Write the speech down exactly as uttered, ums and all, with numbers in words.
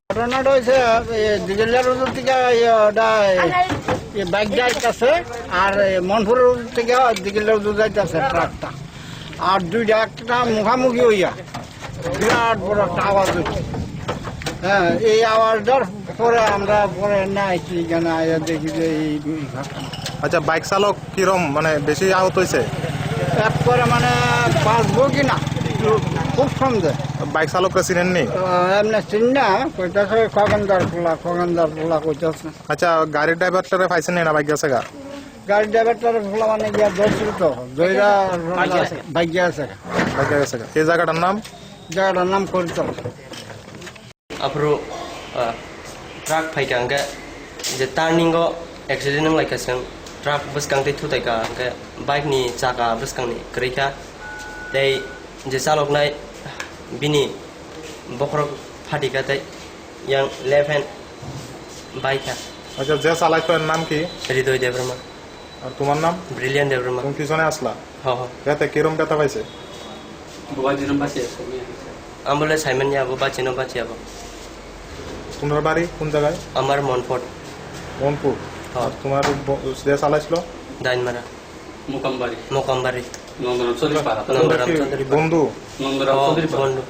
ঘটনাটা হয়েছে, এই দিঘিলিয়া রোড থেকে, এই, ওটা, এই, এই বাইক যাইতেছে, আর এই মনপুর রোড থেকে দিঘিলিয়া রোড যাইতেছে ট্রাকটা। আর দুইটা একটা মুখামুখি হইয়া বিরাট বড় একটা আওয়াজ হচ্ছে। হ্যাঁ, এই আওয়াজটার পরে আমরা পরে না আইছি, এখানে আইয়া দেখি যে এই, এই ঘটনা। আচ্ছা, বাইক চালক কিরম, মানে, বেশি আহত হয়েছে? একবারে, মানে, বাঁচবো কি না, খুব সন্দেহ। বাইক চালককে চিনেননি? আহ, এমনি চিনি না, কইতাছে খগেনদার পোলা, খগেনদার পোলা কইতাছে। আচ্ছা, গাড়ির ড্রাইভারটারে পাইছেন না, বাইক গেছে গা? গাড়ির ড্রাইভারটারে পোলা মানে গিয়া ধরছিল তো, ধইরা ভাগিয়া আছে। ভাগিয়া আছে। বাইক গেছে গা। এই জায়গাটার নাম? জায়গাটার নাম Karitala. Aphuru, ah, truck phaikha hwnkhe je turning o accident wnglaikha chwng, truck bwskang twi thutaikha hwnkhe bike ni chaka bwskangni kwrwikha tei je chaloknai bini bokhorok phatikha tei yang left hand baikha. আচ্ছা, যে চালাইতো এর নাম কি? হৃদয় দেববর্মা। আর তোমার নাম? ব্রিলিয়ান্ট দেববর্মা। তুমি পিছনে আসলা? হ, হ। এতে কিরম ব্যথা পাইছে? Bubaji no basi aswk. Ang bole saimanya abo bachino bachi abo. তোমার বাড়ি কোন জায়গায়? Amar Monpot. মনপুর। হ্যাঁ। আর তোমার ব-, যে চালাইছিল? Dainmara. Mukambari. Mokambari. Nondoram Chaudhary Para. তোমরা কি Nondoram Chaudhary Para. বন্ধু? Nondoram Oh, Chaudhary Para. বন্ধু।